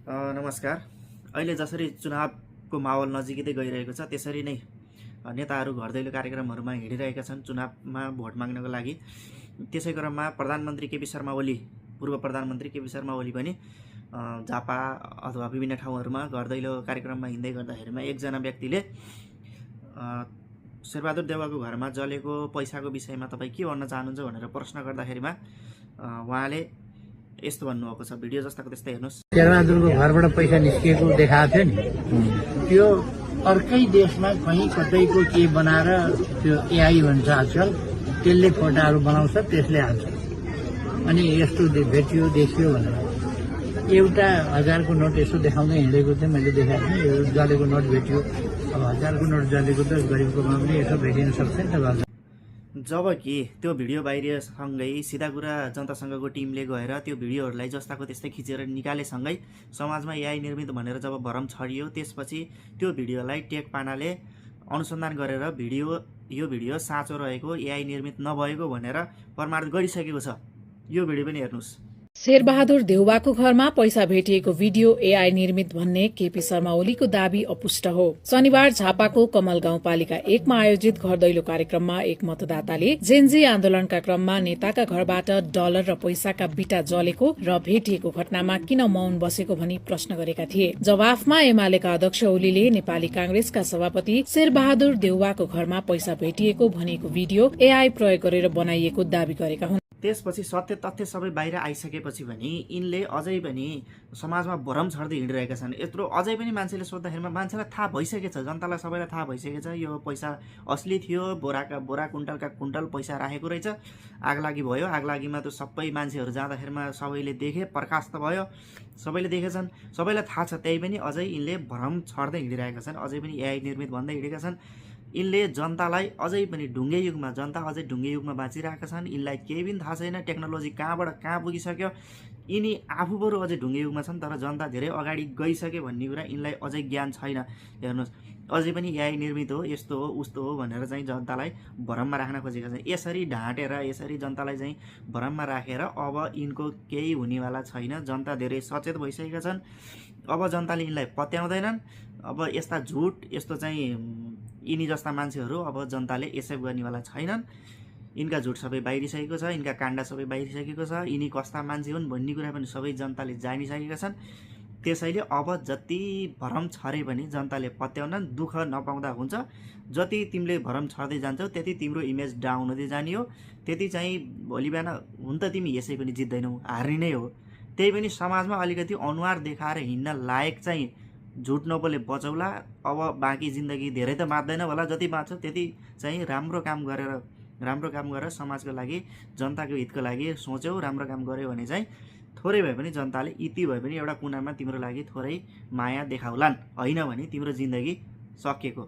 नमस्कार। अहिले जसरी चुनावको माहौल नजिकै गइरहेको छ त्यसरी नै नेताहरू घर दैलो कार्यक्रमहरूमा हिँडिरहेका छन् चुनावमा भोट माग्नको लागि। त्यसै क्रममा प्रधानमन्त्री केपी शर्मा ओली, पूर्व प्रधानमन्त्री केपी शर्मा ओली पनि झापा अथवा विभिन्न ठाउँहरूमा घर दैलो कार्यक्रममा हिँड्दै गर्दाखेरिमा एकजना व्यक्तिले शेरबहादुर देउवाको घरमा जलेको पैसाको विषयमा तपाईँ के भन्न चाहनुहुन्छ भनेर प्रश्न गर्दाखेरिमा उहाँले यस्तो भन्नुभएको छ। भिडियो जस्ताको त्यस्तै हेर्नुहोस्। शेरबहादुरको घरबाट पैसा निस्किएको देखाएको थियो नि, त्यो अर्कै देशमा कहीँ कतैको के बनाएर त्यो एआई भन्छ आजकल, त्यसले फोटाहरू बनाउँछ, त्यसले हाल्छ। अनि यस्तो भेटियो देखियो भनेर एउटा 1000 को नोट यसो देखाउँदै हिँडेको चाहिँ मैले देखाएको थिएँ। यो जलेको नोट भेटियो। अब 1000 को नोट जलेको त गरिबकोमा पनि यसो भेटिन सक्छ नि त। जबकि त्यो भिडियो बाहिरसँगै सिधा कुरा जनतासँगको टिमले गएर त्यो भिडियोहरूलाई जस्ताको त्यस्तै खिचेर निकालेसँगै समाजमा एआई निर्मित भनेर जब भरम छरियो, त्यसपछि त्यो भिडियोलाई टेक पानाले अनुसन्धान गरेर यो भिडियो साँचो रहेको, एआई निर्मित नभएको भनेर प्रमाणित गरिसकेको छ। यो भिडियो पनि हेर्नुहोस्। शेरबहादुर देउवाको घरमा पैसा भेटिएको भिडियो एआई निर्मित भन्ने केपी शर्मा ओलीको दावी अपुष्ट हो। शनिबार झापाको कमल गाउँपालिका 1 मा आयोजित घर दैलो कार्यक्रममा एक मतदाताले जेनजी आन्दोलनका क्रममा नेताका घरबाट डलर र पैसाका बिटा जलेको र भेटिएको घटनामा किन मौन बसेको भनी प्रश्न गरेका थिए। जवाफमा एमालेका अध्यक्ष ओलीले नेपाली कांग्रेसका सभापति शेरबहादुर देउवाको घरमा पैसा भेटिएको भनेको भिडियो एआई प्रयोग गरेर बनाइएको दावी गरेका हुन्। त्यसपछि सत्य तथ्य सबै बाहिर आइसकेपछि पनि यिनले अझै पनि समाजमा भरम छर्दै हिँडिरहेका छन्। यत्रो अझै पनि मान्छेले सोद्धाखेरिमा मान्छेलाई थाहा भइसकेको छ, जनतालाई सबैलाई थाहा भइसकेको छ यो पैसा असली थियो, बोरा कुन्टलका कुन्टल पैसा राखेको रहेछ। आगलागी भयो, आगलागीमा त सबै मान्छेहरू जाँदाखेरिमा सबैले देखे, प्रकाश त भयो, सबैले देखेछन्, सबैलाई थाहा छ। त्यही पनि अझै यिनले भरम छर्दै हिँडिरहेका छन्, अझै पनि एआई निर्मित भन्दै हिँडेका छन्। यिनले जनतालाई अझै पनि ढुङ्गे युगमा, जनता अझै ढुङ्गे युगमा बाँचिरहेका छन्। यिनलाई केही पनि थाहा छैन टेक्नोलोजी कहाँबाट कहाँ पुगिसक्यो। यिनी आफू बरु अझै ढुङ्गे युगमा छन्, तर जनता धेरै अगाडि गइसक्यो भन्ने कुरा यिनलाई अझै ज्ञान छैन। हेर्नुहोस्, अझै पनि एआई निर्मित हो, यस्तो हो उस्तो हो भनेर चाहिँ जनतालाई भरममा राख्न खोजेका छन्। यसरी ढाँटेर, यसरी जनतालाई चाहिँ भरममा राखेर अब यिनको केही हुनेवाला छैन। जनता धेरै सचेत भइसकेका छन्। अब जनताले यिनलाई पत्याउँदैनन्। अब यस्ता झुट, यस्तो चाहिँ यिनी जस्ता मान्छेहरू अब जनताले एक्सेप्ट गर्नेवाला छैनन्। यिनका झुट सबै बाहिरिसकेको छ, यिनका काण्ड सबै बाहिरिसकेको छ, यिनी कस्ता मान्छे हुन् भन्ने कुरा पनि सबै जनताले जानिसकेका छन्। त्यसैले अब जति भरम छरे पनि जनताले पत्याउनन्। दुःख नपाउँदा हुन्छ। जति तिमीले भरम छर्दै जान्छौ त्यति तिम्रो इमेज डाउन हुँदै जाने हो। त्यति चाहिँ भोलि बिहान हुन त तिमी यसै पनि जित्दैनौ, हार्ने नै हो। त्यही पनि समाजमा अलिकति अनुहार देखाएर हिँड्न लायक चाहिँ झुट नबोले बचौला। अब बाँकी जिन्दगी धेरै त बाँच्दैन होला, जति बाँच्छ त्यति चाहिँ राम्रो काम गरेर समाजको लागि, जनताको हितको लागि सोच्यौ, राम्रो काम गर्यो भने चाहिँ थोरै भए पनि जनताले यति भए पनि एउटा कुनामा तिम्रो लागि थोरै माया देखाउलान्। होइन भने तिम्रो जिन्दगी सकिएको।